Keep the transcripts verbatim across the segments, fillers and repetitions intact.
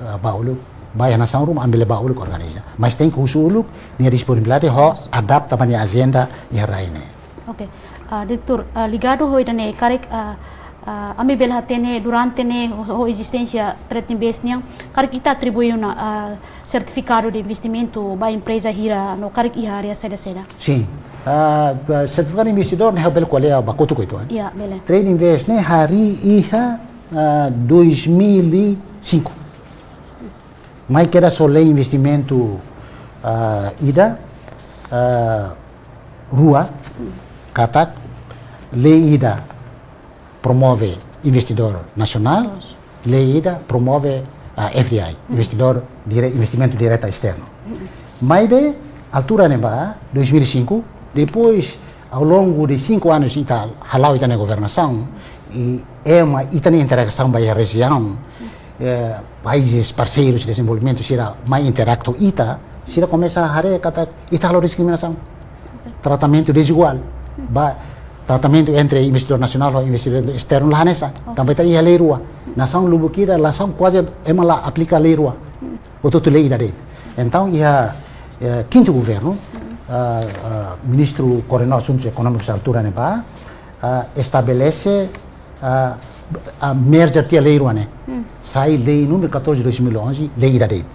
ah, ba uluk, ba iha nasaun ruma, ami bele ba uluk organiza. Mas tenke husu uluk nia disponibilidade ho adapta ba nia ajenda iha rai ne'e. Oke. Ah, Diretór, ah, ligadu ho ida-ne'e, karik, ah, ah, ami bele hatene durante ne'e ho, ho ezisténsia Trading Base nian, karik ita atribui ona, ah, sertifikadu de investimentu ba empreza hira no karik iha área saida-saida? Sin. Ah, ba sertifikadu de investidór ne'e ha'u bele ko'alia ba kotuk uitoan. Ya, bele. Trading Base ne'e harii iha, ah, dois mil e cinco. Mai kedas ho lei investimentu, ah, ida, ah, rua, katak lei ida promove investidór nasionál, lei ida promove, ah, F D I, investidór dire-, investimentu direta esternu. Maibé, altura ne'ebá, dois mil e cinco, depois, ao longo de cinco anos ita hala'o ita-nia governasaun, i ema ita-nia interasaun ba iha rejiaun, eh, países parceiros de desenvolvimento sira mai interaktu ita, sira komesa haree katak ita halo diskriminasaun. Tratamentu deziguál. Ba tratamentu entre investidór nasionál ho investidór esternu la hanesan. Tanba ita iha lei rua. Nasaun lubuk ida, nasaun kuaze ema la aplika lei rua. Hotu-hotu lei ida de'it. Entaun, iha, eh, kintu governu, ah, ah, Ministru Koordena Asuntus Ekonómikus altura ne'ebá, ah, estabelese, ah, ah, merger tiha lei rua ne'e. Sai lei númeru catorze de dois mil e onze, lei ida de'it.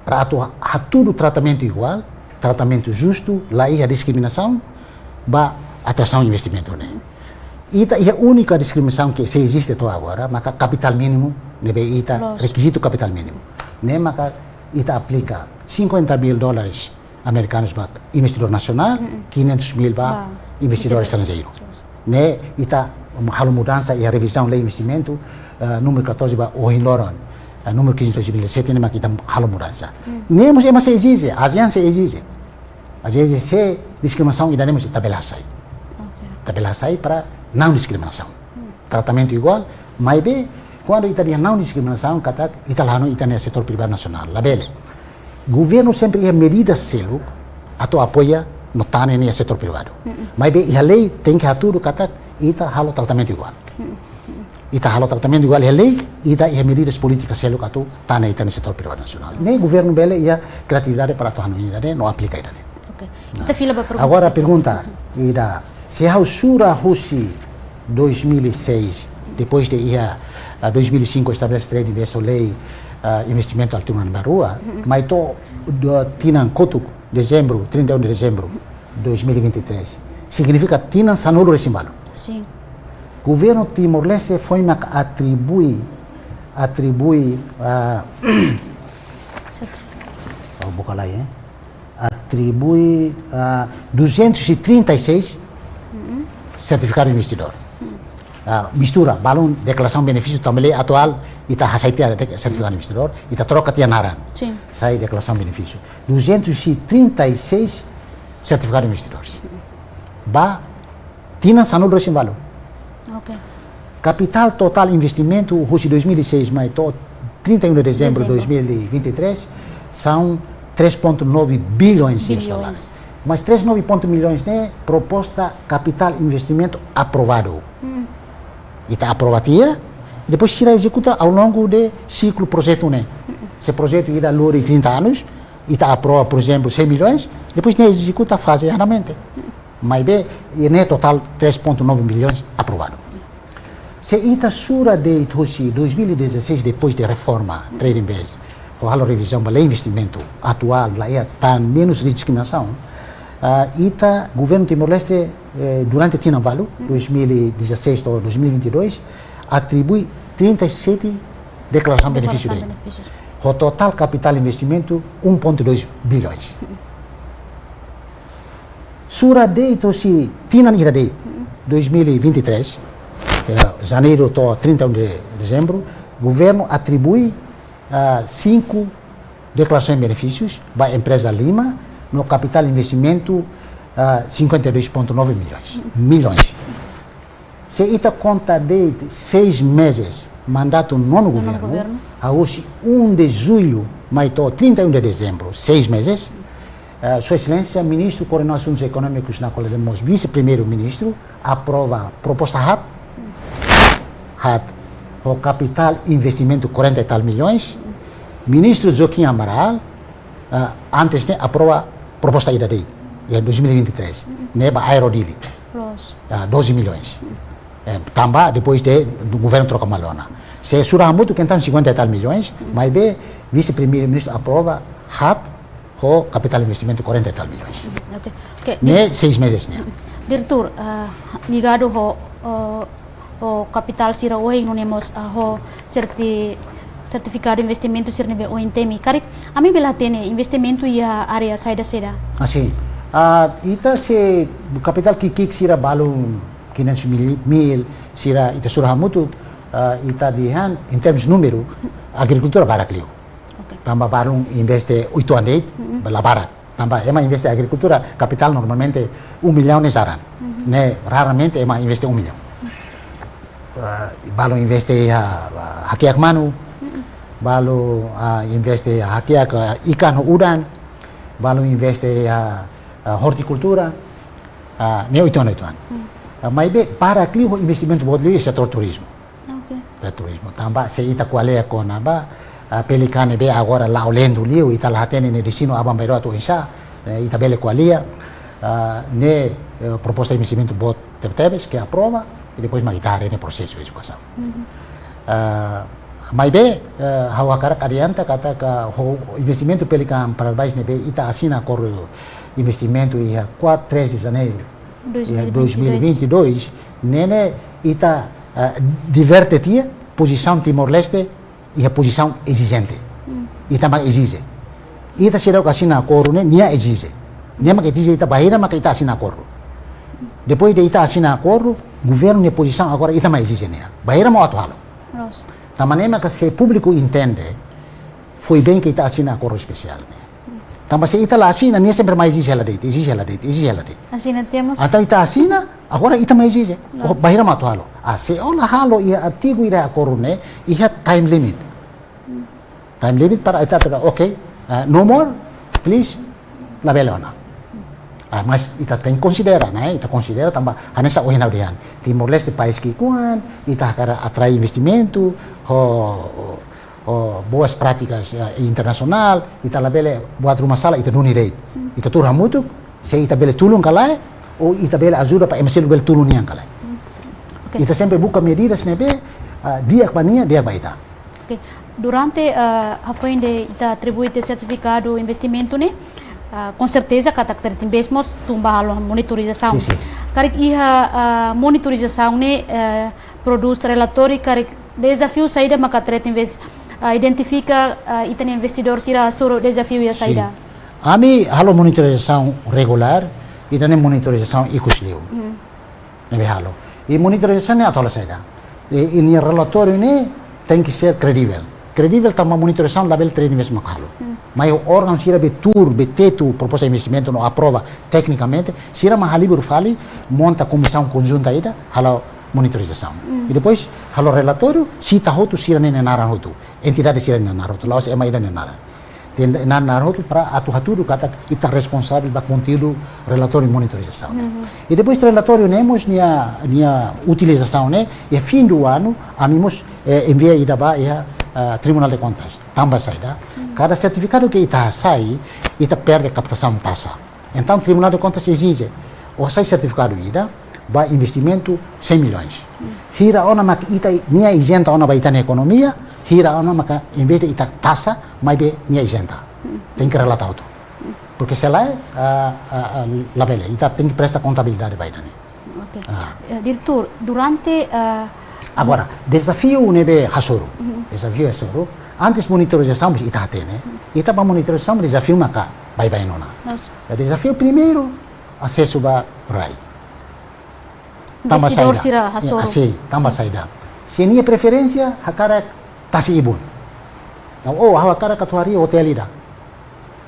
Para atu ha-, hatudu tratamentu iguál, tratamentu justu, la iha diskriminasaun, ba atrasaun investimentu ne'e. Ita iha únika diskriminasaun ke sei eziste to'o agora, maka kapitál mínimu, ne'ebé ita rekizitu kapitál mínimu. Ne'e maka ita aplika cinquenta mil dólares amerikanus ba investidór nasionál, quinhentos mil ba investidór estranjeiru. Ne'e ita halo mudansa iha revizaun lei investimentu, eh, númeru catorze ba ohin loron, eh, númeru quinze dois mil e dezessete, ne'e maka ita halo mudansa. Ne'e mós ema sei ezije, ASEAN sei ezije. ASEAN sei diskriminasaun ida-ne'e mós ita bele hasai. Ita bele hasai para não diskriminasaun. Tratamentu iguál, maibé, kuandu ita dehan não diskriminasaun, katak ita la hanoin ita-nia setór privadu nasionál, labele. Governu sempre iha medida seluk atu apoia no tane nia setór privadu. Maibé iha lei tenke hatudu katak ita halo tratamentu iguál. Ita halo tratamentu iguál iha lei, ita iha medidas polítikas seluk atu tane ita-nia setór privadu nasionál. Ne'e governu bele iha kriatividade para atu hanoin ida-ne'e no aplika ida-ne'e. Oke. Ita fila ba pergunta. Agora pergunta ida, se ha'u sura husi dois mil e seis, depois de iha, ah, dois mil e cinco estabelese Trading Base ho lei, ah, investimentu altura ne'ebá rua, mai to'o tinan kotuk, dezembru, trinta e um de dezembro dois mil e vinte e três. Signifika tinan sanulu-resin-ualu. Sin. Governu Timor-Leste foin mak atribui, atribui, ah, oh, buka lai, eh. Atribui, ah, duzentos e trinta e seis sertifikadu investidór. Ah, mistura, balun deklarasaun benefísiu tanba lei atuál, ita hasai tiha de'it sertifikadu investidór, ita troka tiha naran. Sin. Sai deklarasaun benefísiu. Duzentos e trinta e seis sertifikadu investidór. Ba tinan sanulu-resin-ualu. Oke. Kapitál totál investimentu husi dois mil e seis mai to'o trinta e um de dezembro de dois mil e vinte e três são três ponto nove bilhões de dólares. Mas três nove ponto milhões ne'e proposta kapitál investimentu aprovadu. Ita aprova tiha, depois sira ezekuta ao longo de siklu projetu ne'e. Se projetu ida lori trinta anos, ita aprova, por exemplo, cem milhões, depois ne'e ezekuta fazeadamente. Maibé, ne'e totál três ponto nove bilhões aprovadu. Se ita sura de'it husi dois mil e dezasseis, depois de reforma Trading Base, ho halo revizaun ba lei investimentu atuál, la iha tan menus diskriminasaun, ah, ita, governu Timor-Leste, eh, durante tinan ualu, dois mil e dezasseis to'o dois mil e vinte e dois, atribui trinta e sete deklarasaun benefísiu de'it. Ho totál kapitál investimentu um ponto dois bilhões. Sura de'it husi tinan ida de'it, dois mil e vinte e três, eh, janeiru to'o trinta e um de dezembro, governu atribui, ah, cinco deklarasaun benefísius ba empreza lima, no kapitál investimentu, ah, cinquenta e dois ponto nove milhões. Milhões. Se ita konta de'it seis meses mandatu nonu governu, husi um de julho mai to'o trinta e um de dezembro, seis meses, eh, Sua Exelénsia, Ministru Koordena Asuntus Ekonómikus, na ko'alia mós Vise-Primeiru-Ministru, aprova proposta haat, haat, ho kapitál investimentu quarenta e tal milhões, Ministru Joaquim Amaral, ah, antes ne'e aprova proposta ida de'it, iha dois mil e vinte e três, ne'e ba Aero Dili. Loos. Ah, doze milhões. Eh, tanba depois de, do governu troka malu ona. Se sura hamutuk entaun cinquenta e tal milhões, maibé vise-primeiru-ministru aprova haat ho kapitál investimentu quarenta e tal milhões. Oke. Oke, ne'e seis meses ne'e. Diretór, ah, ligadu ho, ho, ho kapitál sira ohin, nune'e mós, ah, ho serti-, sertifikadu investimentu sira ne'ebé ohin temi. Karik ami bele hatene investimentu iha área saida-saida? Ah, sin. Ah, ita sei kapitál ki'ik-ki'ik sira balun quinhentos mil, mil, sira ita sura hamutuk, ah, ita dehan, em termos númeru, agrikultura barak liu. Oke. Tanba balun investe oituan de'it, la barak. Tanba ema investe agrikultura kapitál normalmente um milhão ne'e saran. Ne'e raramente ema investe um milhão. Ah, balun investe iha, ah, hakiak manu, balun, ah, investe iha hakiak, ah, ikan ho udan, balun investe iha, ah, hortikultura, ah, ne'e oituan, oituan. Ah, maibé barak liu ho investimentu boot liu iha setór turizmu. Oke. Iha turizmu. Tanba se ita ko'alia kona-ba, ah, Pelican ne'ebé agora la'o lendu liu, ita la hatene nia destinu aban-bainrua atu oinsá, eh, ita bele ko'alia, ah, ne'e, eh, proposta investimentu boot tebetebes ke aprova, i depois mak ita haree nia prosesu ezekusaun. Ah, maibé, eh, ha'u hakarak adianta katak ho investimentu Pelican Paradise ne'ebé ita asina akordu investimentu iha quatro, três de janeiro, iha dois mil e vinte e dois, ne'e ne'e ita, ah, inverte tiha pozisaun Timor-Leste iha pozisaun ezijente. Ita mak ezije. Ita seidauk asina akordu ne'e, nia ezije. Nia mak ezije ita, bainhira mak ita asina akordu. Depois de ita asina akordu, governu nia pozisaun agora ita mak ezije nia. Bainhira mak atu halo. Loos. Tanba ne'e maka se públiku entende, foi bem ke ita asina akordu espesiál ne'e. Tanba se ita la asina, nia sempre mak ezije hela de'it, ezije hela de'it, ezije hela de'it. Asina temos. Entaun ita asina, agora ita mak ezije. Loos. Oh, bainhira mak atu halo. Ah, se ó la halo iha artigu ida akordu ne'e, iha time limit. Time limit para ita atu, oke, ah, no more, please, labele ona. Ah, mas ita tenke konsidera, ne'e? Ita konsidera tanba hanesan ohin ha'u dehan. Timor-Leste país ki'ikoan, ita hakarak atrai investimentu, ho, ho boas práticas, eh, internasionál, ita labele buat ruma sala, ita duni de'it. Ita tuur hamutuk, se ita bele tulun ka lae, ou ita bele ajuda para ema seluk bele tulun nian ka lae. Oke. Ita sempre buka medidas ne'ebé, ah, di'ak ba nia, di'ak ba ita. Oke. Durante, ah, hafoin de ita atribui tiha sertifikadu investimentu ne'e, ah, konserteza katak três meses mós tun ba halo monitorizasaun. Sin, sin. Karik iha, ah, monitorizasaun ne'e, eh, prodús relatóriu, karik dezafiu saida maka três meses, ah, identifika, ah, ita-nia investidór sira hasoru dezafiu iha saida? Sin. Ami halo monitorizasaun regulár, ita-nia monitorizasaun ikus liu. Ne'ebé halo. I monitorizasaun ne'e atu halo saida? I, i nia relatóriu ne'e tenke ser kredivel. Kredivel tanba monitorizasaun labele três meses mak halo. Mai órgaun sira be tuur, be tetu proposta investimentu no aprova teknikamente, sira mak halibur fali, monta komisaun konjunta ida, halo monitorizasaun. I depois halo relatóriu, sita hotu sira-nia naran hotu. Entidade sira-nia naran hotu, la'ós ema ida-nia naran. Tenke naran hotu para atu hatudu katak ita responsavel ba konteúdu relatóriu monitorizasaun ne'e. I depois relatóriu ne'e mós nia, nia utilizasaun ne'e, iha fim do ano, ami mós, eh, envia ida ba iha, ah, Tribunal de Contas. Tanba saida? Kada sertifikadu ke ita hasai, ita perde kaptasaun taxa. Entaun, Tribunál de Kontas ezije, ó hasai sertifikadu ida ba investimentu cem milhões. Hira ona mak ita, nia izenta ona ba ita-nia ekonomia, hira ona maka, em vez de ita taxa, maibé nia izenta. Tenke relata hotu. Porque se lae, ah, ah, ah, labele, ita tenke presta kontabilidade ba ida-ne'e. Oke. Ah. Eh, Diretór, durante, eh, agora, dezafiu ne'ebé hasoru. Dezafiu hasoru. Antes monitorizasaun, ita hatene. Ita ba monitorizasaun, dezafiu maka baibain ona. Loos. Dezafiu primeiru, asesu ba rai. Tanba investidór saida? Sira hasoru. Ya, asesu, tanba saida? Se nia preferénsia, hakarak tasi-ibun. Entaun, oh, ha'u hakarak atu harii hotel ida.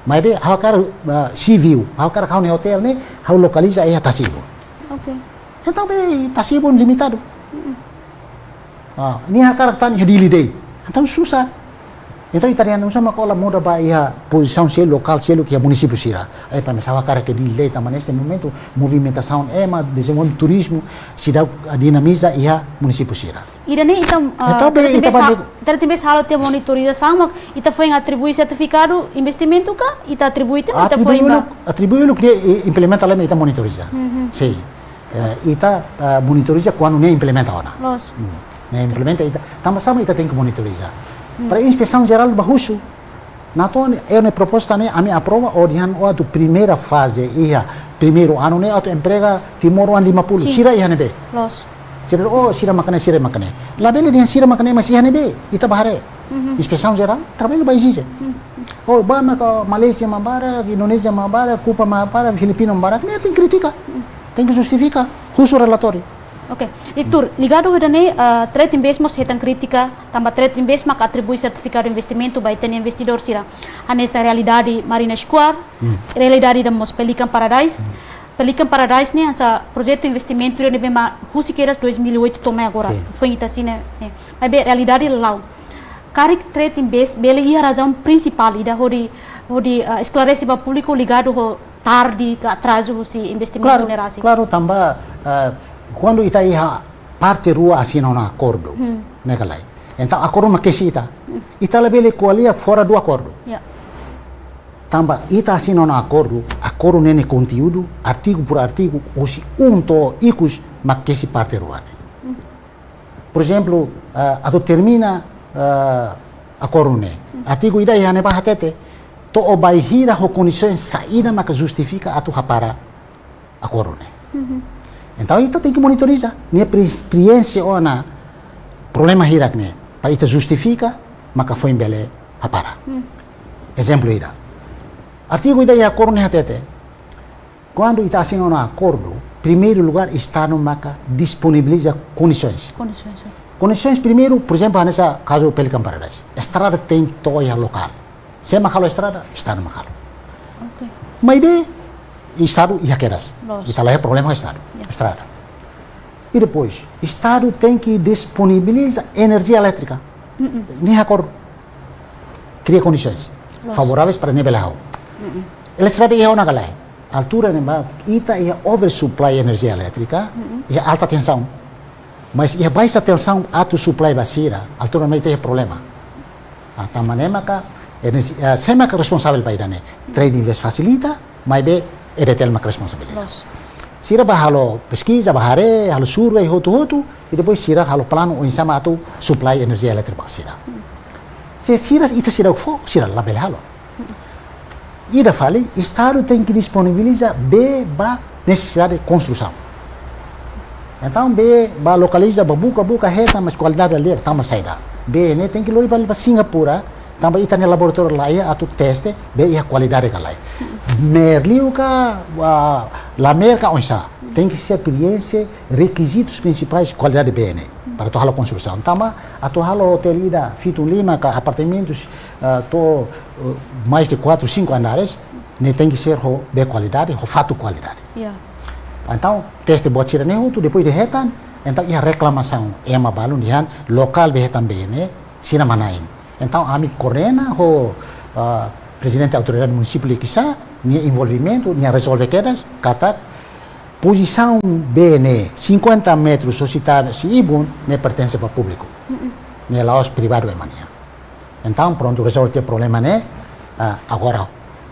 Maibé, ha'u hakarak, ah, sea view, ha'u hakarak ha'u-nia hotel ne'e, ha'u lokaliza iha tasi-ibun. Oke. Entaun, be, tasi-ibun limitadu. Ah, nia hakarak tan iha Dili de'it. Entaun, susar. Entaun, ita dehan oinsá mak atu muda ba iha pozisaun seluk, lokál seluk, iha munisípiu sira. Ai, para mesa hakarak ke di lei tanba neste momentu movimentasaun ema, dezenvolve turizmu, seidauk dinamiza iha munisípiu sira. Ida-ne'e ita, ah, entaun, be, ita ita bá bá di- ita tenke halo tiha monitorizasaun, mak ita foin atribui sertifikadu investimentu ka, ita atribui tiha, ita atribui foin ba uluk, atribui uluk ne'e, eh, implementa lai mak ita monitoriza. Mhm. Sin. Eh, ita, eh, monitoriza kuandu ne'e implementa ona. Loos. Hmm. Ne'e implementa ita. Tanba sá mak ita tenke monitoriza. Hmm. Para inspesaun jerál bá husu. Entaun, iha ne'e proposta ne'e, ami aprova, o dehan o atu primeira faze iha primeiru anu ne'e atu emprega timoroan lima puluh. Sin. Sira iha ne'ebé? Loos. Sira, oh, sira mak ne'e, sira mak ne'e. Labele dehan sira mak ne'e, mas iha ne'ebé? Ita bá haree. Mhm. Inspesaun jerál, traballu bá ezije. Mhm. Oh, bá maka Malázia mak barak, Indonézia mak barak, Kuba mak barak, Filipinu mak barak. Ne'e tenke kritika. Mhm. Tenke justifika. Husu relatóriu. Oke. Diretór, ligadu ho ida-ne'e, eh, Trade Invest mós hetan krítika, tanba Trade Invest mak atribui sertifikadu investimentu ba ita-nia investidór sira. Hanesan realidade Marina Square, Hmm. realidade ida mós Pelican Paradise. Hmm. Pelican Paradise ne'e hanesan projetu investimentu ida ne'ebé mak husi kedas dois mil e oito to'o mai agora. Sin. Foin ita asina, eh. Maibé realidade la'o. Karik Trade Invest bele iha razaun prinsipál ida hodi, hodi, eh, esklarese ba públiku ligadu ho tarde ka atrazu husi investimentu Klaru, ne'e rasik. Klaru, tanba, eh, kuandu ita iha parte rua asina ona akordu, Hmm. ne'e ka lae. Entaun akordu mak kesi ita. Hmm. Ita labele ko'alia fora do acordo. Ya. Tanba ita asina ona akordu, akordu ne'e nia konteúdu, artigu por artigu, husi um to'o ikus mak kesi parte rua ne'e. Hmm. Por ezemplu, eh, atu termina, eh, akordu ne'e. Hmm. Artigu ida iha ne'ebá hatete, to'o bainhira ho kondisaun saida maka justifika atu hapara akordu ne'e. Mhm. Entaun, ita tenke monitoriza. Nia pri-, prienxe ona problema hirak ne'e. Para ita justifika, maka foin bele hapara. Hmm. Ezemplu ida. Artigu ida iha akordu ne'e hatete, kuandu ita asina ona akordu, primeiru lugár, Estadu maka disponibiliza kondisoens. Kondisoens, ya. Kondisoens primeiru, por ezemplu, hanesan kazu Pelican Paradise. Estrada tenke to'o iha lokál. Sé mak halo estrada? Estadu mak halo. Oke. Maibé, Estadu iha kedas. Loos. Ita la iha problema ho Estadu. Ya. Estrada. I depois, Estadu tenke disponibiliza enerjia elétrika. Mm-mm. Nia akordu. Kria kondisoens Loos. favoráveis para ne'e bele hahú. Mm-mm. Eletrisidade iha ona ka lae? Altura ne'ebá, ita iha oversupply enerjia elétrika, Mm-mm. iha alta tensaun. Mas iha baixa tensaun atu supply ba sira, altura ne'e ita iha problema. Ah, tanba ne'e maka, enerji-, ah, sé maka responsavel ba ida-ne'e? Trade Invest fasilita, maibé EDTL maka responsabiliza. Loos. Sira bá halo peskiza, bá haree, halo survei, hotu-hotu, i depois sira halo planu oinsá mak atu supply enerjia elétrika ba sira. Hmm. Se sira, ita seidauk fó, sira labele halo. Hmm. Ida fali, Estadu tenke disponibiliza bee ba nesesidade konstrusaun. Entaun, bee bá lokaliza, bá buka, buka, hetan, mas kualidade la di'ak, tanba saida? Bee ne'e tenke lori fali ba Singapura, tanba ita-nia laboratóriu la iha atu teste bee iha kualidade ka lae. Merliu ka, ah, lamer ka oinsá. Tenke ser prienxe rekizitus prinsipais kualidade bee ne'e. Para atu halo konstrusaun. Tanba, atu halo otél ida fitun lima ka apartamentus, ah, to'o, ah, mais de quatro, cinco andares, ne'e tenke ser ho bee kualidade, ho fatuk kualidade. Ya. Entaun, teste buat sira-ne'e hotu, depois de hetan, entaun iha reklamasaun ema balun dehan lokál be hetan bee ne'e, sira mana'in. Entaun, ami koordena ho, ah, Prezidente Autoridade Munisípiu Liquiçá, nia envolvimentu, nia rezolve kedas, katak pozisaun bee ne'e, cinquenta metros husi tasi ibun, ne'e pertense ba públiku. Mm-mm. Ne'e la'ós privadu ema nian. Entaun, prontu, rezolve tiha problema ne'e, ah, agora,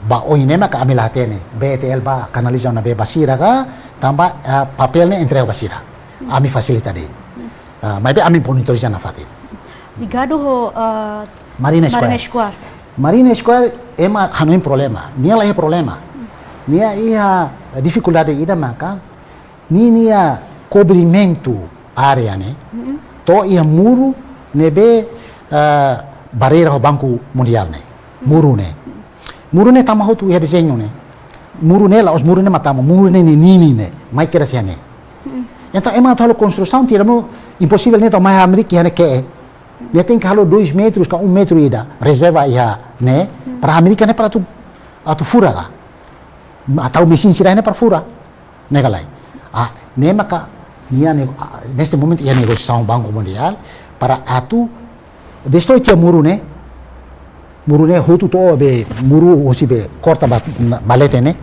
ba oin ne'e maka ami la hatene, BTL bá kanaliza ona bee ba sira ka, tanba, ah, papél ne'e entrega ba sira. Ami fasilita de'it. Ah, maibé ami monitoriza nafatin. Ligadu ho, ah, Marina Square. Marina Square. Marina Square, ema hanoin problema. Nia la iha problema. Nia iha difikuldade ida maka, ninia kobrimentu área ne'e, Mm-mm. to'o iha muru ne'ebé, ah, bareira ho Banku Mundiál ne'e. Mm. Muru ne'e. Mm. Muru ne'e tama hotu iha dezeñu ne'e. Muru ne'e la'ós muru ne'e mak tama, muru ne'e ninin ne'e, mai kedas iha ne'e. Mm. Entaun, ema atu halo konstrusaun, tidak mau, imposivel ne'e atu mai hamriik iha ne'e ke'e. Ne'e tenke halo dois metros ka um metro ida, rezerva iha ne'e, Mm. para hamriik iha ne'e para atu, atu fura ka. Atu mesin sira iha ne'e para fura. Ne'e ka lae. Ah, ne'e maka nia ne-, ah, neste momento iha negosiasaun Banku Mundiál para atu destrói tiha muru ne'e, Muru ne'e hotu to'o be muru hosi be korta ba, ba leten ne'e.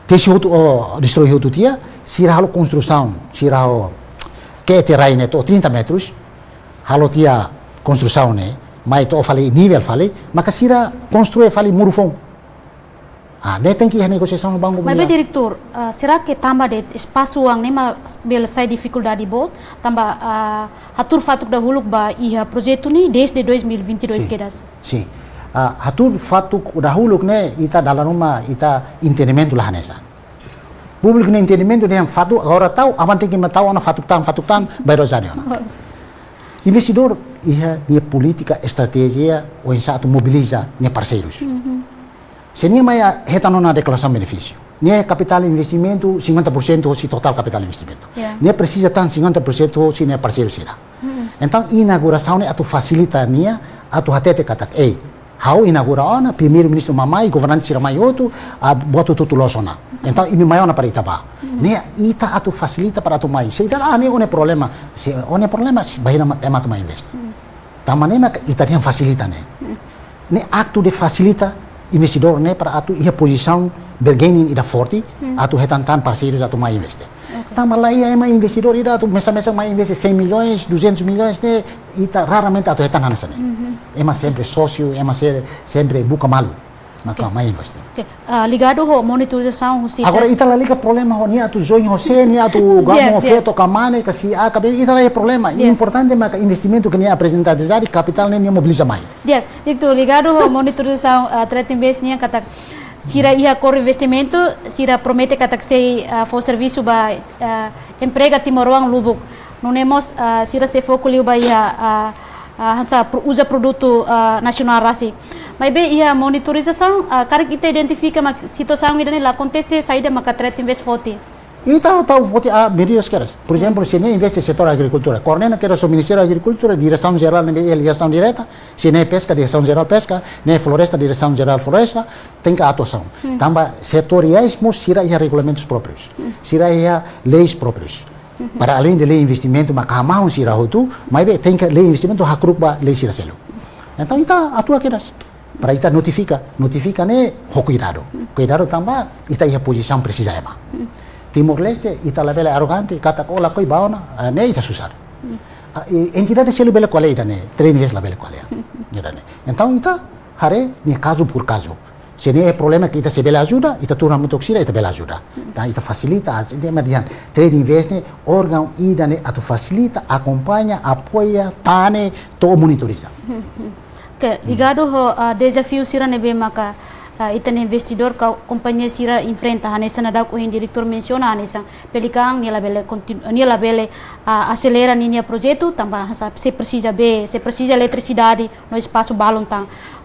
Tesi hotu, o, destroi hotu tiha, sira halo konstrusaun, sira halo ke'e rai ne'e to'o trinta metros, halo tiha konstrusaun ne'e, mai to'o fali nivel fali, maka sira konstrui fali muru foun. Ah, ne'e tenke iha negosiasaun ho Banku Mundiál. Maibé, diretór, ah, será que tanba de'it espasu oan ne'e mak bele sai difikuldade boot, tanba, ah, hatuur fatuk dahuluk ba iha projetu ne'e desde dois mil e vinte e dois Sin. kedas? Sin. Ah, hatuur fatuk dahuluk ne'e ita dala ruma ita entendimentu la hanesan. Públiku nia entendimentu dehan fatuk agora tau, aban tenke mak tau ona fatuk tan, fatuk tan, baru jadi ona. Investidór iha nia polítika estratéjia oinsá atu mobiliza nia parseirus. Mhm. Se nia mai hetan ona deklarasaun benefísiu, nia kapitál investimentu cinquenta por cento hosi totál kapitál investimentu. Ya. Nia presiza tan cinquenta por cento hosi nia parseiru sira. Mm-mm. Entaun, inaugurasaun ne'e atu fasilita nia, atu hatete katak, ei, ha'u inaugura ona, primeiru-ministru mak mai, governante sira mai hotu, ah, buat hotu-hotu loos ona. Entaun, imi mai ona para ita bá. Mm-mm. Ne'e ita atu fasilita para atu mai. Se ita, ah, ne'e ó-nia problema. Se ó-nia problema, se bainhira mak ema atu mai investe. Mm. Tanba ne'e maka ita dehan fasilita ne'e. Mm. Ne'e aktu de fasilita investidór ne'e para atu iha pozisaun bargaining ida forte, Mm. atu hetan tan parseirus atu mai investe. Oke. Tanba la iha ema investidór ida atu mesak-mesak mai investe cem milhões, duzentos milhões ne'e, ita raramente atu hetan hanesan ne'e. Mhm. Ema sempre sósiu, ema se-, sempre buka malu. Maka Oke. mai investe. Oke, ah, ligadu ho monitorizasaun husi Agora, ita lalika problema ho nia atu join ho sé, nia atu Di'ak, gabung ho di'ak. feto ka mane, ka si A, ka B, ita la iha problema. Di'ak. Importante maka investimentu ke nia aprezenta dezari, kapitál ne'e nia mobiliza mai. Di'ak, di'ak, ligadu ho monitorizasaun, ah, Trade Invest nian katak sira iha akordu investimentu, sira promete katak sei, ah, fó servisu ba, ah, emprega timoroan lubuk. Nune'e mós, ah, sira sei foku liu ba iha, ah, ah, hanesan pro-, uza produtu, ah, nasionál rasik. Maibé iha monitorizasaun, ah, karik ita identifika mak situasaun ida-ne'e la akontese, saida maka Trade Invest foti? Ita tau foti, ah, medidas kedas. Por Hmm. ezemplu, se nia investe setór agrikultura, koordena kedas ho Ministériu Agrikultura, Diresaun Jerál ne'ebé iha ligasaun direta, se nia peska, Diresaun Jerál Peska, nia floresta, Diresaun Jerál Floresta, tenke atuasaun. Hmm. Tanba setoriais mós sira iha regulamentus próprius, Hmm. sira iha leis próprius. Para além de lei investimentu maka hamahun sira hotu, maibé tenke lei investimentu hakru'uk ba lei sira seluk. Entaun ita atua kedas. Para ita notifika, notifika ne'e ho kuidadu. Kuidadu tanba ita iha pozisaun presiza ema. Timor-Leste, ita labele arrogante, katak ó lakohi bá ona, ah, ne'e ita susar. Ah, i entidade seluk bele ko'alia ida-ne'e, Trade Invest labele ko'alia. Ida-ne'e. Entaun ita haree nia kazu por kazu. Se nia iha problema ke ita sei bele ajuda, ita tuur hamutuk ho sira, ita bele ajuda. Entaun ita fasilita, ita ema dehan, Trade Invest ne'e órgaun ida ne'e atu fasilita, akompaña, apoia, tane, to'o monitoriza. Oke, ligadu ho, ah, dezafiu sira ne'ebé maka, ah, ita-nia investidór ka kompañia sira enfrenta, hanesan daudaun ohin diretór mensiona, hanesan Pelican, nia labele kontinu-, nia labele, ah, aselera ninia projetu, tanba hanesan sei presiza bee, sei presiza eletrisidade, no espasu balun tan.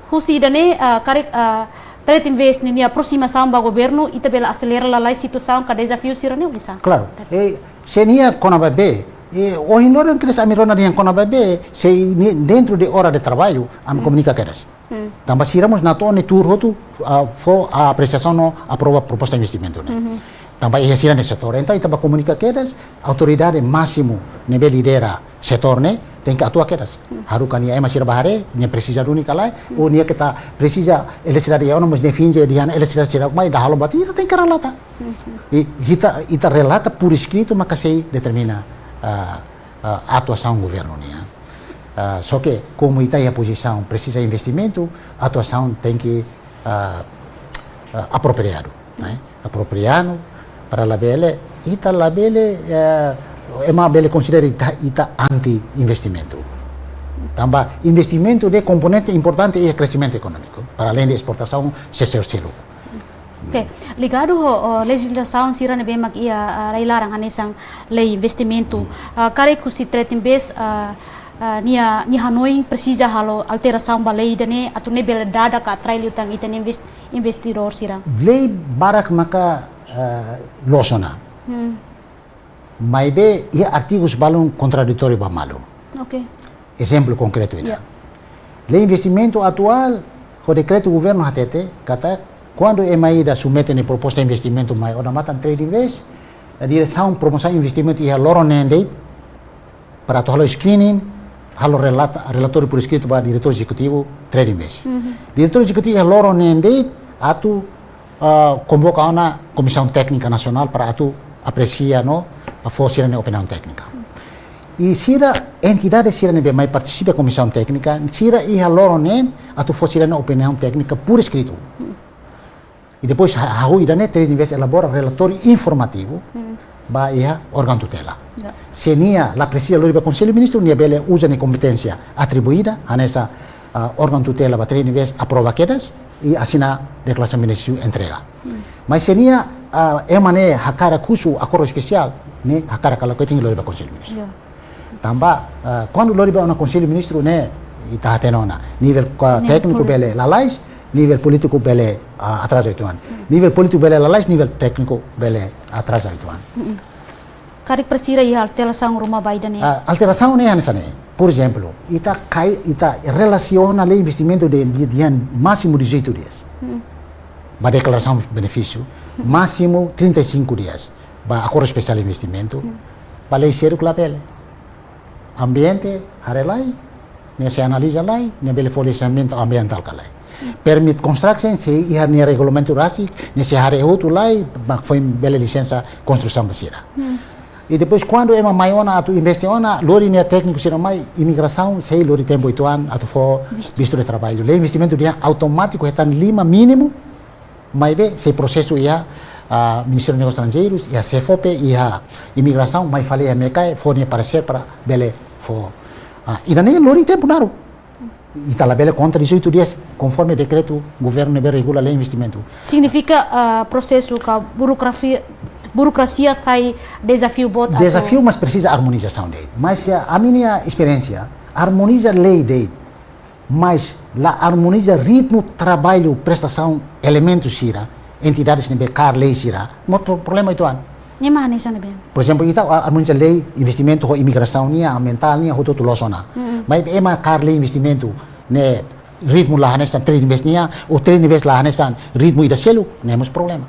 Husi ida-ne'e, ah, karik, ah, Trade Invest ninia aprosimasaun ba governu, ita bele aselera lalais situasaun ka dezafiu sira-ne'e oinsá? Klaru. Eh, se nia kona-ba bee, eh, ohin loron kedas ami rona dehan kona-ba bee, se nia dentro de hora de trabalho, ami Hmm. komunika kedas. Hmm. Tanba sira mós natoon nia tuur hotu, ah, fó apresiasaun no aprova proposta investimentu ne'e. Mhm. Tanba iha sira-nia setór. Entaun ita bá komunika kedas, autoridade másimu ne'ebé lidera setór ne'e tenke atua kedas. Hmm. Haruka nia ema sira bá haree, nia presiza duni ka lae, Hmm. ou nia keta presiza eletrisidade iha ona, mas nia finje dehan eletrisidade sira mai, dala ruma ita tenke relata. Hmm. I ita, ita relata por escrito, maka sei determina, ah, ah, atuasaun governu nian. Ah, só ke, komu ita iha pozisaun presiza investimentu, atuasaun tenke, ah, ah, apropriadu, ne'e? Apropriadu para labele, ita labele, eh, ema bele konsidera ita, ita anti investimentu. Tanba investimentu ne'e komponente importante iha kreximentu ekonómiku, para além de esportasaun, se, se, selu. Oke, ligadu ho, ho lejizlasaun sira ne'ebé mak iha, ah, rai laran hanesan lei investimentu. Hmm. Ah, karik husi Trade Invest, ah, ah, nia, nia hanoin presiza halo alterasaun ba lei ida-ne'e atu nune'e bele dada ka atrai liután ita-nia inves-, investidór sira. Lei barak maka, ah, loos ona. Hmm. Maibé iha artigus balun kontraditóriu ba malu. Oke. Ezemplu konkretu ida. Ya. Lei investimentu atuál, ho dekretu governu hatete, katak, kuandu ema ida submete nia proposta investimentu mai odamatan Trade Invest, Diresaun Promosaun Investimentu iha loron neen de'it, para atu halo screening, halo relata, relatóriu por escrito ba diretór ezekutivu Trade Invest. Diretór ezekutivu iha loron neen de'it atu, ah, konvoka ona Komisaun Téknika Nasionál para atu apresia no fó sira-nia opiniaun téknika. I sira, entidade sira ne'ebé mai partisipa komisaun téknika, sira iha loron neen atu fó sira-nia opiniaun téknika por escrito. I depois ha-, hahú ida-ne'e Trade Invest elabora relatóriu informativu ba iha órgaun tutela. Se nia la presiza lori ba Konsellu Ministru, nia bele uza nia kompeténsia atribuída, hanesan, ah, órgaun tutela ba Trade Invest aprova kedas i asina deklarasaun benefísiu entrega. Mas se nia, ah, ema ne'e hakarak husu akordu espesiál, ne'e hakarak ka lakohi tenke lori ba Konsellu Ministru. Tanba, ah, kuandu lori ba ona Konsellu Ministru ne'e, ita hatene ona. Nivel, ah, tékniku bele lalais, nivel polítiku bele, ah, atraza uitoan. Nivel polítiku bele lalais, nivel tékniku bele atraza uitoan. Karik para sira iha alterasaun ruma ba ida-ne'e? Ah, alterasaun ne'e hanesan ne'e. Por ezemplu, ita kai, ita relasiona lei investimentu de, de, de másimu dezoitu dias. Ba deklarasaun benefísiu, másimu trinta e cinco dias. Ba akordu espesiál investimentu, ba lei seluk labele. Ambiente, haree lai, ne'e sei analiza lai, ne'e bele fó lisensiamentu ambientál ka lae. Permit construction sei iha nia regulamentu rasik, ne'e sei haree hotu lai, mak foin bele lisensa konstrusaun ba sira. I depois kuandu ema mai ona atu investe ona, lori nia tékniku sira mai, imigrasaun sei lori tempu uitoan atu fó vistu de traballu. Lei investimentu dehan automátiku hetan lima mínimu, maibé sei prosesu iha, ah, Ministériu Negósius Estranjeirus, iha SEFOPE, iha imigrasaun, mai fali iha MECAE, fó nia paresér para bele fó. Ah, ida-ne'e lori tempu naruk. Ita labele konta dezoitu dias, konforme dekretu governu ne'ebé regula lei investimentu. Signifika, ah, prosesu ka burokrasia, burokrasia sai dezafiu boot atu... Dezafiu, mas presiza armonizasaun de'it. Mas, ah, ami-nia esperiénsia, armoniza lei de'it, mas la armoniza ritmu traballu, prestasaun, elementu sira, entidades ne'ebé kaer lei sira, mós pro-, problema uitoan. Ne'e mak hanesan ne'ebé? Por ezemplu, ita a-, armoniza lei investimentu ho imigrasaun nian, ambientál nian, hotu-hotu loos ona. Maibé ema kaer lei investimentu ne'e ritmu la hanesan Trade Invest nian, ou Trade Invest la hanesan ritmu ida seluk, ne'e mós problema.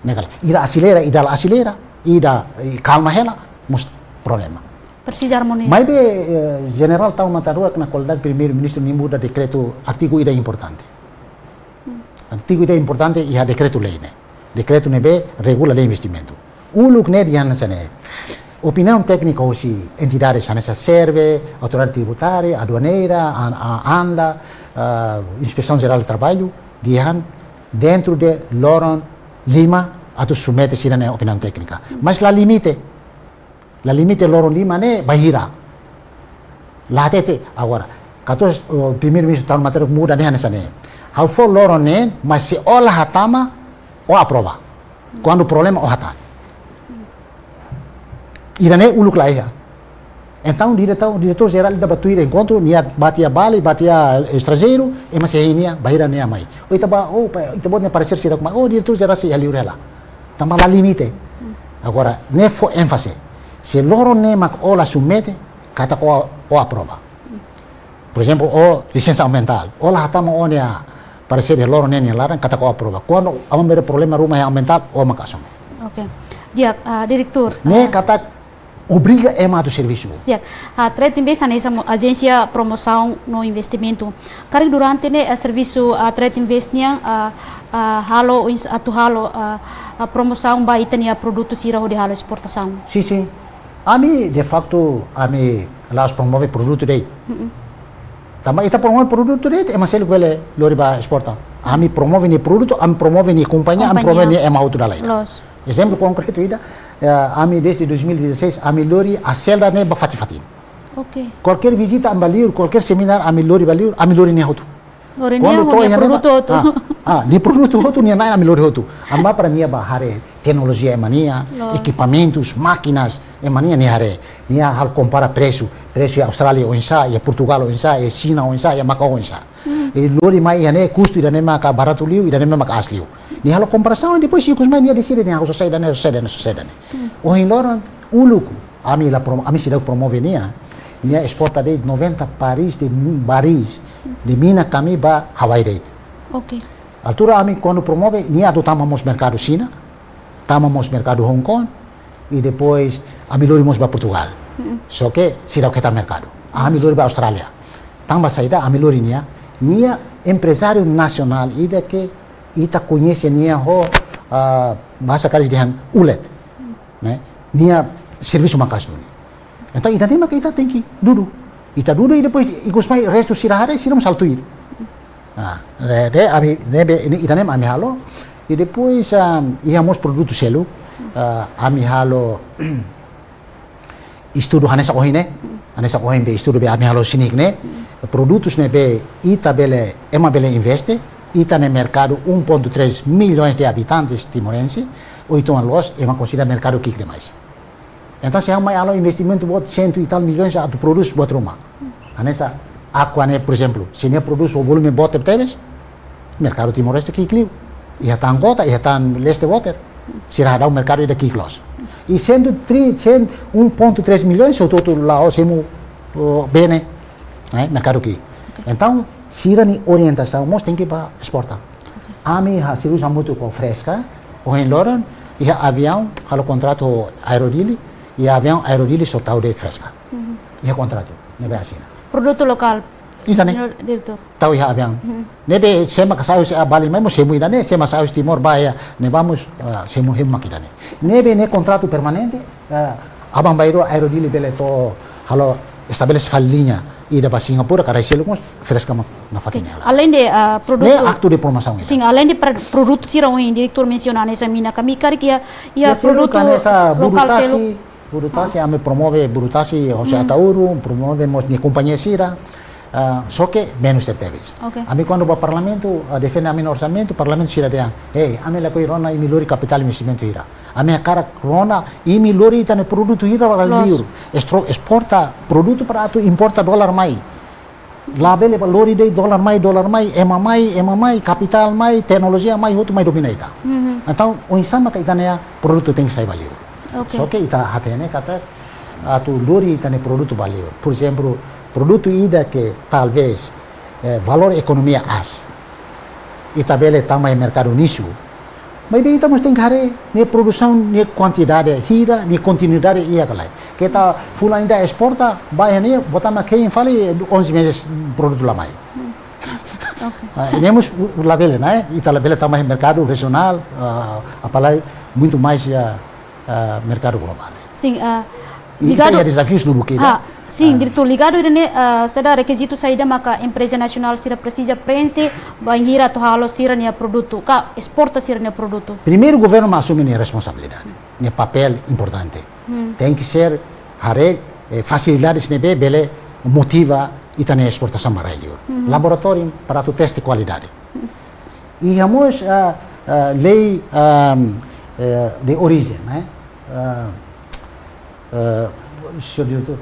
Ne'e kala, ida aselera, ida la aselera, ida, eh, kalma hela, mós problema. Presiza armoniza. Maibé, eh, Jenerál Taur Matan Ruak na kualidade Primeiru-Ministru nia muda dekretu, artigu ida importante. Artigu ida importante iha dekretu-lei ne'e. Dekretu ne'ebé regula lei investimentu. Uluk ne'e dehan hanesan ne'e. Opiniaun téknika hosi entidades hanesan SERVE, Autoridade Tributária, Aduaneira, an-, a-, ANDA, ah, Inspesaun Jerál de Traballu, dehan dentru de loron lima atu submete sira-nia opiniaun téknika. Mas la limite. La limite loron lima ne'e bainhira. La hatete agora. Katuas, o, Primeiru-Ministru Taur Matan Ruak muda ne'e hanesan ne'e. Ha'u fó loron neen, mas se ó la hatama, ó aprova. Kuandu problema ó hatán. Ida-ne'e uluk la iha. Entaun, diretór, diretór jerál ida bá tuir enkontru, nia bá tiha Bali, bá tiha estranjeiru, ema sei hein nia, bainhira nia mai. Ó, ita-boot, ó, pa, ita-boot nia paresér seidauk mai. Ó, diretór jerál sei iha liur hela. Tanba la limite. Agora, ne'e fó énfaze. Se loron ne'e mak ó la submete, katak ó, ó aprova. Por ezemplu, ó lisensa ambientál. Ó la hatama ó-nia paresér iha loron ne'e nia laran, katak ó aprova. Kuandu aban-bainrua problema ruma iha ambientál, ó mak asume. Oke. Di'ak, ah, diretór, ne'e, ah, katak obriga ema atu servisu. Siap. Ah, Trade Invest hanesan mo-, ajénsia promosaun no investimentu. Karik durante ne'e, ah, servisu, ah, Trade Invest nian, ah, ah, halo ins-, atu halo, ah, ah, promosaun ba ita-nia produtu sira hodi halo esportasaun. Sin, sin. Ami, de faktu, ami la'ós promove produtu de'it. Tanba ita promove produtu de'it, ema seluk bele lori bá esporta. Ami promove nia produtu, ami promove nia kompañia, ami promove nia ema hotu dala ida. Loos. Ezemplu konkretu ida, eh, ami dezde dois mil e dezasseis, ami lori Aselda ne'e ba fatin-fatin. Oke. Kualkér vizita ami bá liur, kualkér semináriu ami lori bá liur, ami lori nia hotu. Lori nia, kuandu to'o iha ne'ebá, produtu hotu. Ah, ah, nia produtu hotu, nia na'in ami lori hotu. Ami bá para nia bá haree teknolojia ema nian, loos, ekipamentus, mákinas, ema nian nia haree. Nia halo kompara presu, presu iha Austrália oinsá, iha Portugál oinsá, iha Xina oinsá, iha Makau oinsá. I lori mai iha ne'e kustu ida-ne'e maka baratu liu, ida-ne'e maka aas liu. Nia halo komparasaun, depois ikus mai nia deside nia halo sosai ida-ne'e, sosai ida-ne'e, sosai ida-ne'e. Ohin loron, uluk, ami la promo-, ami seidauk promove nia, nia esporta de'it noventa pares de mi-, barris de mina kami ba Hawaii de'it. Oke. Altura ami kuandu promove, nia atu tama mós merkadu Xina, tama mós merkadu Hong Kong, i depois ami lori mós ba Portugál. Só ke seidauk hetan merkadu. Ami lori ba Austrália. Tanba saida ami lori nia, nia emprezáriu nasionál ida ke ita koñese nia ho, ah, bahasa Karida dehan ulet, ne'e? Nia servisu maka'as duni. Entaun ida-ne'e maka ita tenke dudu. Ita dudu i depois ikus mai restu sira haree, sira mós halo tuir. Ah, de, de, ami, ne'ebé, ne'e, ida-ne'e ami halo. I depois, ah, iha mós produtu seluk, ah, ami halo estudu hanesan ohin ne'e, hanesan ohin be estudu be ami halo sinik ne'e, produtus ne'ebé ita bele, ema bele investe, ita-nia merkadu um ponto três milhões de habitantes timorense, oituan loos, ema konsidera merkadu ki'ik demais. Entaun, se ha'u mai halo investimentu boot cento e tal milhões atu produs buat ruma. Hanesan Aqua ne'e, por ezemplu, se nia produs ho volume boot tebetebes, merkadu Timor-Leste ki'ik liu. Iha tan kota, iha tan leste water. Sira hadau merkadu ida ki'ik loos. I cento e trinta, cem, um ponto três milhões, hotu-hotu la'ós hemu, oh, bene, eh, merkadu ki'ik. Entaun, sira-nia orientasaun mós tenke ba esporta. Ami halo servisu hamutuk ho Fresca, ohin loron, iha aviaun, halo kontratu ho Aero Dili, i aviaun Aero Dili só tau de'it Fresca. Mhm. Iha kontratu, ne'ebé asina. Produtu lokál. Ida-ne'e. Señór Diretór. Tau iha aviaun. Mhm. Ne'ebé se ema ka sai husi Bali mai mós hemu ida-ne'e, se ema sai husi Timor ba iha ne'ebá mós, ah, hemu, hemu mak ida-ne'e. Ne'ebé ne'e kontratu permanente, ah, aban-bainrua Aero Dili bele to'o halo estabelese fali liña ida ba Singapura, ka rai seluk mós Fresca mak nafatin hela. Além de, ah, produtu. Ne'e aktu de promosaun ida. Sin, além de pra-, produtu sira ohin diretór mensiona hanesan mina, ami karik iha, iha produtu lokál seluk. Budu tasi, ami promove budu tasi hosi Ataúru, promove mós nia kompañia sira, ah, só ke menus tebetebes. Oke. Ami kuandu ba parlamentu, ah, defende ami-nia orsamentu, parlamentu sira dehan, "Hei, ami lakohi rona imi lori kapitál investimentu hira. Ami hakarak rona imi lori ita-nia produtu hira ba liur. Estro-, esporta produtu para atu importa dolar mai. Labele ba lori de'it dolar mai, dolar mai, ema mai, ema mai, kapitál mai, teknolojia mai, hotu mai domina ita." Mhm. Entaun, oinsá maka ita-nia produtu tenke sai ba liur. Oke. Só ke ita hatene katak atu lori ita-nia produtu ba liur. Por ezemplu, produtu ida ke talvés, eh, valór ekonomia aas. Ita bele tama iha merkadu nixu. Maibé ita mós tenke haree nia produsaun, nia kuantidade hira, nia kontinuidade iha ka lae. Keta fulan ida esporta, ba iha ne'e, botama kein fali onze meses produtu la mai. Hmm. Oke. Ah, ne'e mós labele, ne'e? Ita labele tama iha merkadu rejionál, ah, apalai muitu mais iha, ah, merkadu globál. Sin, ah, ligadu iha dezafius lubuk ida. Ah, sin, diretór, ligadu ida-ne'e, ah, saida rekizitu saida maka empreza nasionál sira presiza prenxe bainhira atu halo sira-nia produtu, ka esporta sira-nia produtu? Primeiru, governu mak asume nia responsabilidade, nia papél importante. Hmm. Tenke ser haree, eh, fasilidades ne'ebé bele motiva ita-nia esportasaun ba rai liur. Hmm. Laboratóriu para atu teste kualidade. Hmm. Iha mós, ah, ah, lei, ah, eh, de origem, ne'e? Ah, eh, señór diretór.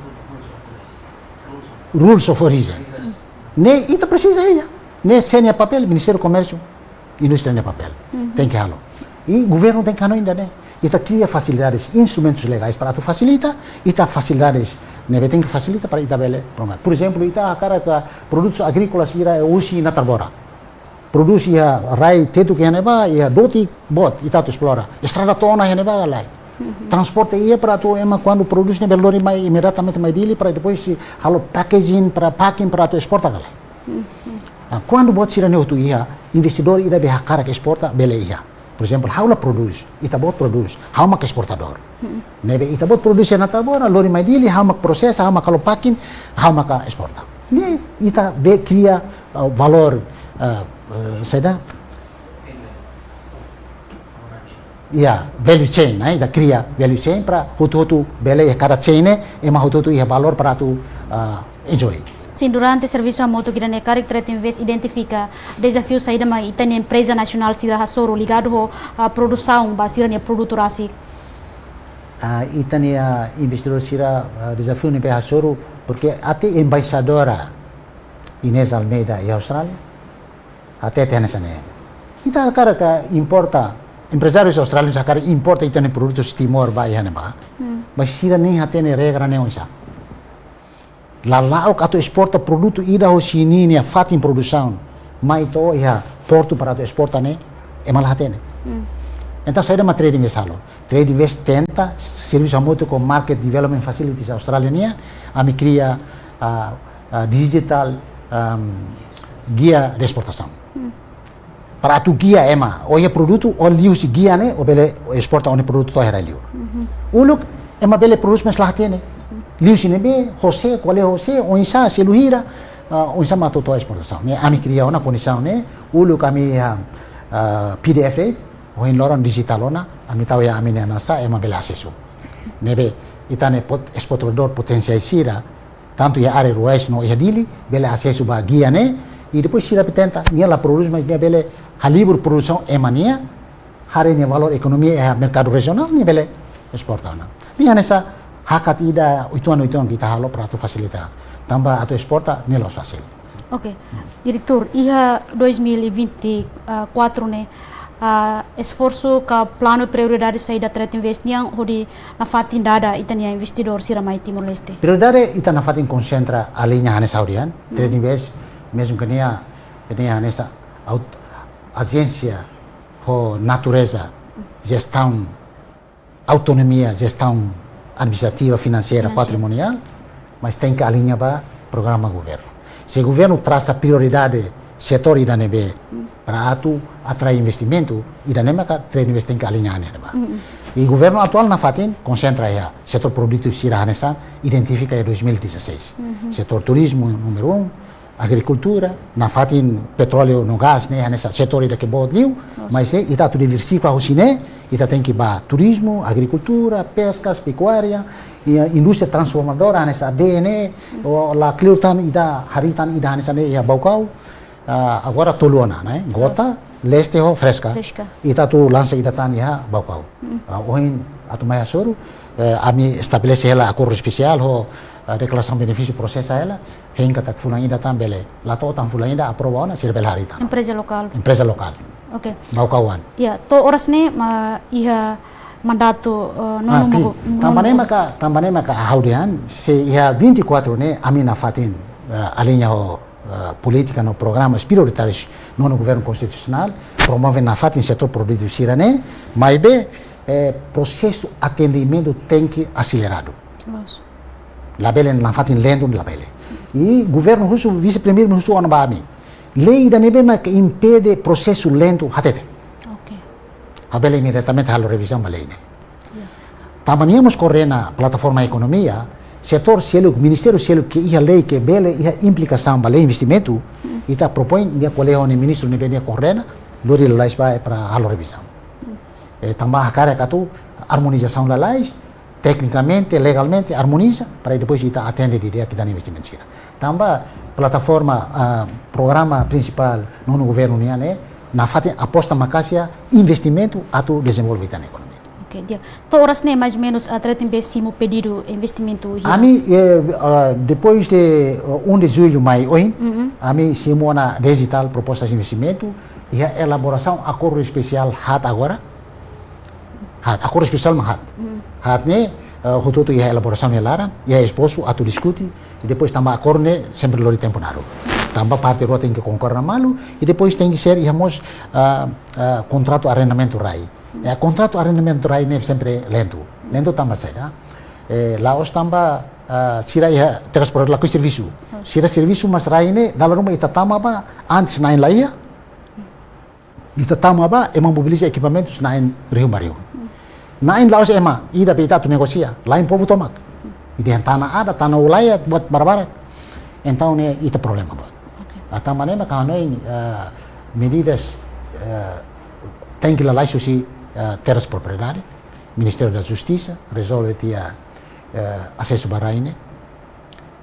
Rules of origin. Ne'e ita presiza iha. Ne'e sé nia papél, Ministériu Komérsiu, Indústria nia papél. Mhm. Tenke halo. I governu tenke hanoin ida-ne'e. Ita kria fasilidades, instrumentus legais para atu fasilita, ita fasilidades ne'ebé tenke fasilita para ita bele promove. Por ezemplu, ita hakarak produtus agríkola sira husi Natarbora. Produs iha rai tetuk iha ne'ebá, iha dotik boot, ita atu esplora. Estrada to'o ona iha ne'ebá ka lae. Mhm. Transporte iha para atu ema kuandu produs ne'e bele lori mai imediatamente mai Dili para depois sei halo packaging para packing para atu esporta ka lae. Mhm. Ah, kuandu buat sira-ne'e hotu iha, investidór ida be hakarak esporta bele iha. Por ezemplu, ha'u la produs, ita-boot produs, ha'u mak esportadór. Hmm. Ne'ebé ita-boot produs iha Natarbora, lori mai Dili, ha'u mak prosesa, ha'u mak halo packing, ha'u mak esporta. Ne'e ita be kria, uh, valór, uh, uh, saida? Ya, value chain, eh, ita kria value chain para hotu-hotu bele iha kada chain ne'e, ema hotu-hotu iha valór para atu, uh, enjoy. Sin, durante servisu hamutuk ida-ne'e karik Trade Invest identifika dezafiu saida mak ita-nia empreza nasionál sira hasoru ligadu ho, ah, produsaun ba sira-nia produtu rasik? Ah, ita-nia, ah, investidór sira, ah, dezafiu ne'ebé hasoru, porque até embaixadora Inês Almeida iha Austrália, até tene sana. Ita hakarak importa, emprezárius australianus hakarak importa ita-nia produtu husi Timor ba iha ne'ebá. Hmm. Mas sira ne'e hatene regra ne'e oinsá. Lala'ok atu esporta produtu ida hosi ninia fatin produsaun mai to'o iha portu para atu esporta ne'e, ema la hatene. Hmm. Entaun, saida mak Trade Invest halo? Trade Invest tenta servisu hamutuk ho Market Development Facilities Austrália nian, ami kria, ah, ah, digital, um, guia de exportação. Para atu guia ema, ó iha produtu, ó liuhusi guia ne'e, ó bele esporta ó-nia produtu to'o iha rai-liur. Uluk, ema bele prodús mais la hatene. Liuhusi ne'ebé, ho sé, kual é ho sé, oinsá, selu hira, ah, oinsá mak atu to'o esportasaun. Ne'e ami kria ona kondisaun ne'e, uluk ami iha, ah, P D F, ohin loron digital ona, ami tau iha ami-nia anasa, ema bele asesu. Ne'ebé, ita-nia pot-, esportadór potensiál sira, tantu iha área rurais no iha Dili, bele asesu ba guia ne'e, i depois sira bele tenta, nia la prodús, mas nia bele halibur produsaun ema nian, haree nia valór ekonomia iha merkadu rejionál, nia bele esporta ona. Ne'e hanesan hakat ida uitoan-uitoan ita halo para atu fasilita. Tanba atu esporta, ne'e la'ós fasil. Oke. Diretór, iha dois mil e vinte e quatro ne'e, ah, esforsu ka planu, prioridade saida Trade Invest nian hodi nafatin dada ita-nia investidór sira mai Timor-Leste? Prioridade ita nafatin konsentra aliña hanesan ha'u dehan, Trade Invest, mezmu ke nia, nia hanesan aut-, ajénsia ho natureza jestaun, autonomia jestaun administrativa, finanseira, patrimoniál, mas tenke aliña ba programa governu. Se governu trasa prioridade setór ida ne'ebé para atu atrai investimentu, ida ne'e maka Trade Invest tenke aliña ne'ebá. I governu atuál nafatin konsentra iha setór produtivu sira hanesan identifika iha dois mil e dezasseis. Setór turizmu númeru um, agrikultura, nafatin petróleu no gás ne'e hanesan setór ida ke boot liu, mas ne'e ita atu diversifika husi ne'e, ita tenke ba turizmu, agrikultura, peskas, pekuária, i indústria transformadora hanesan bee ne'e, o la kleur tan ida, harii tan ida hanesan ne'e iha Baucau, ah, agora tolu ona, ne'e? Gota, Leste ho Fresca. Fresca. Ita atu lansa ida tan iha Baucau. Ah, ohin atu mai hasoru, eh, ami estabelese hela akordu espesiál ho, ah, deklarasaun benefísiu prosesa hela, hein katak fulan ida tan bele, la to'o tan fulan ida aprova ona, sira bele harii tan. Empreza lokál. Empreza lokál. Oke. Baucau oan. Ya, to'o oras ne'e, ma, iha mandatu, eh, nonu, ah, ti, mo-, tanba ne'e maka, tanba ne'e maka ha'u dehan, se iha vinte e quatro ne'e, ami nafatin, eh, aliña ho, eh, polítika no programas prioritárius nonu governu konstitusionál, promove nafatin setór produtivu sira ne'e, maibé, eh, prosesu atendimentu tenke aseleradu. Labele nafatin lentu, labele. I governu husu, vise-primeiru husu ona ba ami. Lei ida ne'ebé mak impede prosesu lentu hatete. Oke. Ha'u bele imediatamente halo revizaun ba lei ne'e. Ya. Tanba nia mós koordena plataforma ekonomia, setór seluk, ministériu seluk ke iha lei ke bele iha implikasaun ba lei investimentu, ita propoin nia ko'alia ho nia ministru ne'ebé nia koordena, lori lalais ba para halo revizaun. Eh, tanba hakarak atu armonizasaun lalais, teknikamente, legalmente, armoniza, para depois ita atende didi'ak ita-nia investimentu sira. Tanba plataforma, ah, programa prinsipál nonu governu nian ne'e, nafatin aposta maka'as iha investimentu atu dezenvolve ita-nia ekonomia. Oke, di'ak. To'o oras ne'e mais ou menus, ah, Trade Invest simu pedidu investimentu hira? Ami, eh, ah, depois de, ah, um de julho mai ohin, ami simu ona dez e tal propostas de investimento, iha elaborasaun akordu espesiál haat agora, haat, akordu espesiál mak haat. Haat ne'e, eh, hotu-hotu iha elaborasaun nia laran, iha esbosu atu diskute, i depois tanba akordu ne'e sempre lori tempu naruk. Tanba parte rua tenke konkorda malu, i depois tenke ser iha mós, ah, ah, kontratu arrendamentu rai. Eh, kontratu arrendamentu rai ne'e sempre lentu. Lentu tanba saida? Eh, la'ós tanba, ah, sira iha terras proprietárias lakohi servisu. Sira servisu mas rai ne'e, dala ruma ita tama ba, antes na'in la iha, ita tama ba, ema mobiliza ekipamentus na'in rihun ba rihun. Na'in la'ós ema, ida be ita atu negosia, la'en povu tomak. Ida iha tanah adat, tanah wilayah, buat barak-barak. Entaun ne'e ita problema boot. Oke. Ah, tanba ne'e maka ha'u hanoin, eh, medidas, eh, tenke lalais husi, eh, terras propriedade, Ministériu da Justisa, rezolve tiha, eh, asesu ba rai ne'e.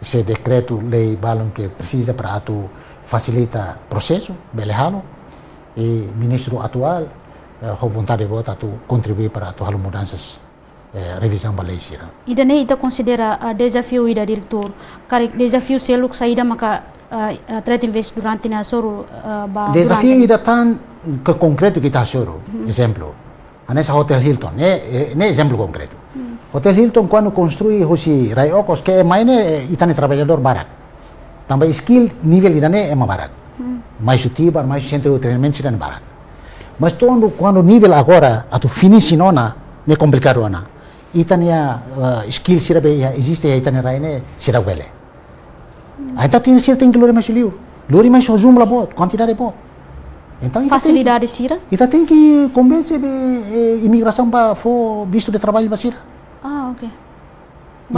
Se dekretu lei balun ke presiza para atu fasilita prosesu, bele halo, i ministru atuál, eh, ho vontade boot atu kontribui para atu halo mudansas, eh, revizaun ba lei sira. Ida-ne'e ita konsidera, ah, dezafiu ida, diretór. Karik dezafiu seluk saida maka, ah, ah, Trade Invest durante ne'e hasoru, ah, ba dezafiu durante ida tan ke konkretu ke ita hasoru, ezemplu. Hanesan Hotel Hilton, ne'e, eh, ne'e ezemplu konkretu. Hotel Hilton kuandu konstrui husi rai okos ke mai ne'e, eh, ita-nia traballadór barak. Tanba skill nivel ida-ne'e ema barak. Mai husi Tibar, mai husi sentru treinamentu sira-ne'e barak. Mas to'o kuandu nivel agora atu finishing ona, ne'e komplikadu ona. Ita-nia, eh, skill sira be iha eziste iha ita-nia rai ne'e seidauk bele. Entaun tenke, sira tenke lori mai husi liur. Lori mai ho jumlah boot, kuantidade boot. Entaun ita tenke, fasilidade sira? Ita tenke konvense be, eh, imigrasaun para fó vistu de traballu ba sira. Ah, ok.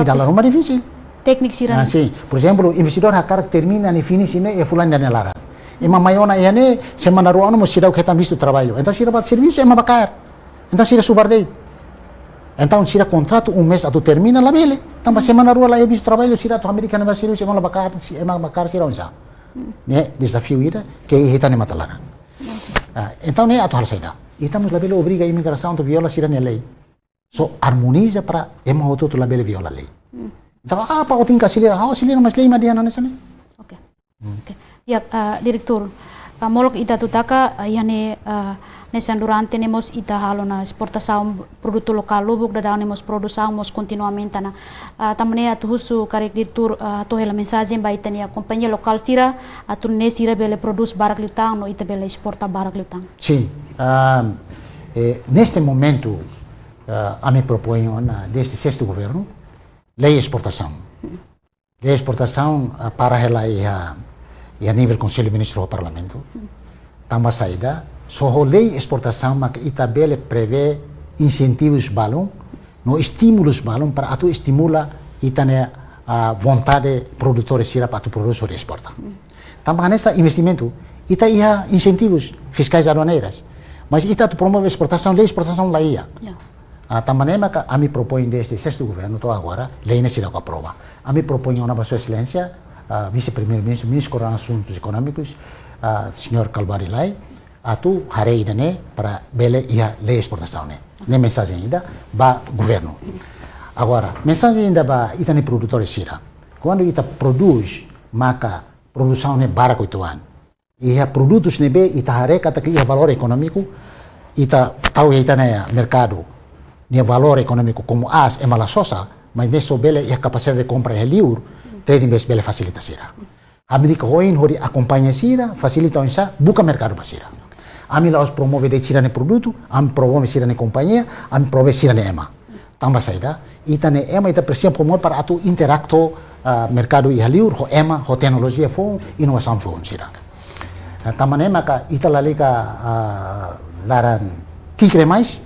Ida la ruma difisil. Tékniku sira. Ah, sin. Por ezemplu, investidór hakarak termina nia finish ne'e iha fulan ida nia laran. Ema mai ona iha ne'e, semana rua ona mós seidauk hetan vistu traballu. Entaun sira bá servisu, ema bá kaer. Entaun sira subar de'it. Entaun sira kontratu um mês atu termina, labele. Tanba semana rua laiha vistu traballu, sira atu hamriik iha ne'ebá servisu, ema la bá kaer, si-, ema bá kaer sira oinsá. Ne'e dezafiu ida ke iha ita-nia matan laran. Ah, entaun ne'e atu halo saida? Ita mós labele obriga imigrasaun atu viola sira-nia lei. Só armoniza para ema hotu-hotu labele viola lei. Entaun, ah, para otin ka aselera, ah, aselera, mas lei mak dehan hanesan ne'e. Ok. Ok. Ya, ah, Diretór, ah, molok ita atu taka, ah, iha ne'e, ah, hanesan durante ne'e mós ita halo ona esportasaun produtu lokál lubuk, daudaun ne'e mós produsaun mós kontinuamente ona. Ah, tanba ne'e atu husu karik Diretór, ah, hato'o hela mensajen ba ita-nia kompañia lokál sira, atu nune'e sira bele prodús barak liután, no ita bele esporta barak liután. Sin, ah, eh, neste momentu, ah, ami propoin ona desde sestu governu, lei esportasaun. Lei esportasaun, ah, para hela iha, iha nivel Konsellu Ministru ho Parlamentu. Tanba saida, só ho lei esportasaun maka ita bele prevee insentivus balun, no estímulus balun para atu estimula ita-nia, ah, vontade produtór sira para atu prodús hodi esporta. Tanba hanesan investimentu, ita iha insentivus fiskais aduaneiras. Mas ita atu promove esportasaun, lei esportasaun la iha. Ya. Ah, tanba ne'e maka ami propoin desde sestu governu to'o agora, lei ne'e seidauk aprova. Ami propoin ona ba Sua Exelénsia, ah, Vise-Primeiru-Ministru, Ministru Koordenadór Asuntus Ekonómikus, ah, señór Kalbuadi Lay, atu haree ida-ne'e para bele iha lei esportasaun ne'e. Ne'e mensajen ida ba governu. Agora, mensajen ida ba ita-nia produtór sira. Kuandu ita prodús, maka produsaun ne'e barak uitoan. Iha produtus ne'ebé ita haree katak iha valór ekonómiku, ita tau iha ita-nia merkadu nia valór ekonómiku komu aas, ema la sosa, mas ne'e só bele iha kapasidade de kompra iha liur, trading base bele fasilita sira. Hamriik ho oin hodi akompaña sira, fasilita oinsá, buka merkadu ba sira. Ami la'ós promove de'it sira-nia produtu, ami promove sira-nia kompañia, ami promove sira-nia ema. Tanba saida, ita-nia ema ita presiza promove para atu interaktu, ah, merkadu iha liur, ho ema, ho teknolojia foun, inovasaun foun sira. Ah, tanba ne'e maka ita lalika, ah, laran ki'ik demais,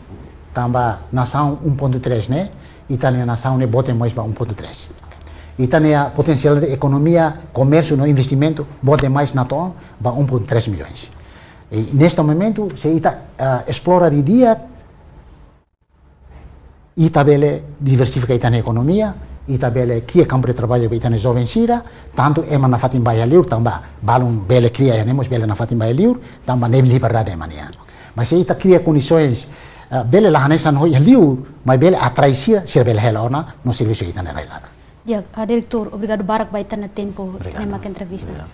tanba nasaun um ponto três ne'e, ita-nia nasaun ne'e boot demais ba um ponto três. Ita-nia potensiál de ekonomia, komérsiu no investimentu, boot demais natoon ba um ponto três milhões. E neste momento, se ita, ah, esplora didi'ak, ita bele diversifika ita-nia ekonomia, ita bele kria kampu de traballu ba ita-nia joven sira, tantu ema nafatin ba iha liur, tanba balun bele kria iha ne'e mós bele nafatin ba iha liur, tanba ne'e liberdade ema nian. Mas se ita kria kondisoens, eh, bele la hanesan ho iha liur, mas bele atrai sira, sira bele hela ona no servisu iha ita-nia rai-laran. Di'ak, ah, Diretór, obrigadu barak ba ita-nia tempu. Obrigadu. Ne'e mak entrevista. Obrigadu.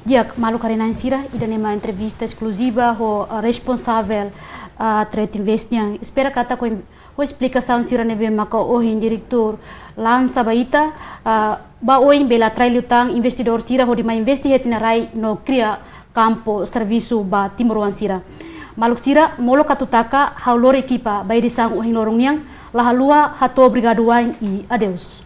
Di'ak, maluk haree-na'in sira, ida-ne'e mak entrevista eskluziva ho, ah, responsavel, ah, Trade Invest nian. Espera katak ho, ho esplikasaun sira ne'ebé maka ohin Diretór lansa ba ita, ah, ba oin bele atrai liután investidór sira hodi mai investe iha ita-nia rai no kria kampu servisu ba timoroan sira. Maluk sira, molok atu taka, ha'u lori ekipa ba edisaun ohin loron nian, la haluha hato'o obrigadu wa'in i adeus.